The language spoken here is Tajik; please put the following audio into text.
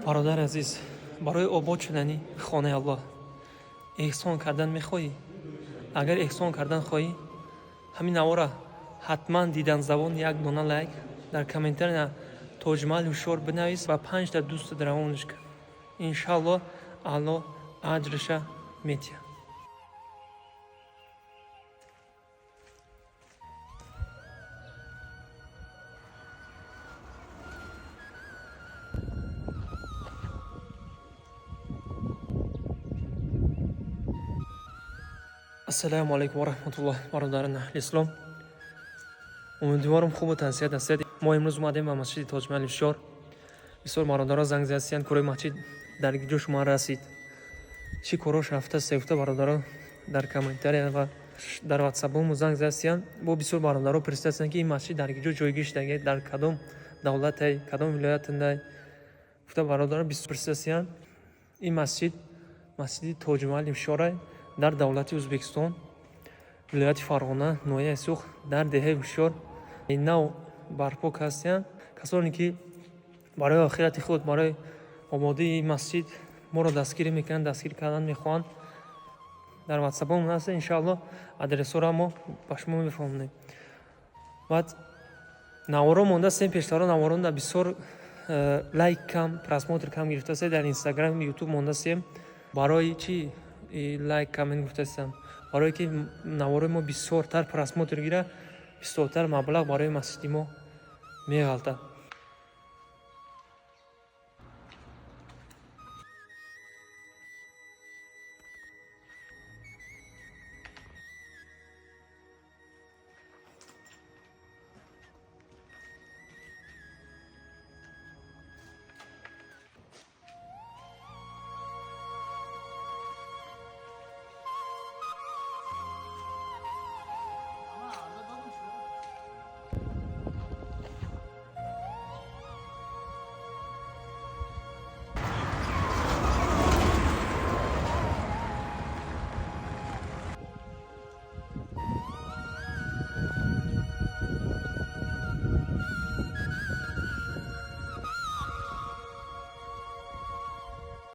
Бародари азиз, барои обод шудани хонаи Аллоҳ эҳсон кардан мехоҳӣ? Агар эҳсон кардан хоҳӣ, ҳамин навора ҳатман дидан забон як дона лайк, дар комментария Тоҷмаҳал Ҳушёр бинавис ва панҷта дӯстат равонаш кун. Иншаллоҳ, Аллоҳ аҷриша метиҳад. Ассалому алайкум ва раҳматуллоҳ, бародарони аҳли ислом. Умедворам, хубу тансиҳат ҳастед. Мо имрӯз омадем ба масҷиди Тоҷмаҳали Ҳушёр. Бисёр бародаро занг задастиянд, корои масҷид дар ҷо шумо расид, чӣ корош рафта сефта. Бародаро дар комментария ва дар ватсапҳомо занг задастиянд. Бо бисёр бародаро пурсидастиянд, ки ин масҷид дар ҷо ҷойгир шудаги, дар кадом давлатай, кадом вилоятандай гуфта, бародаро бисёр пурсидастиянд. Ин масҷид масҷиди Тоҷмаҳали Ҳушёрай, дар давлати Ӯзбекистон, вилояти Фарғона, ноҳияи Суғд, дар деҳаи Ҳушёр нав барпо кардастиянд. Касоне ки барои охирати худ, барои ободии масҷид моро дастгирӣ мекунанд, дастгирӣ кардан мехоҳанд, дар ватсапҳомон ҳаст. Иншоаллоҳ, адресҳоро мо ба шумо мефаҳмонем. Баъд наворо мондастем. Пештаро наворонда бисёр лайк кам, просмотр кам гирифтастем. Дар Инстаграм, Ютуб мондастем. Барои чӣ лайк кам гуфтастам? Барое ки наворои мо бисёртар просмотр гира, бисёртар маблағ барои масҷиди мо меғалтад.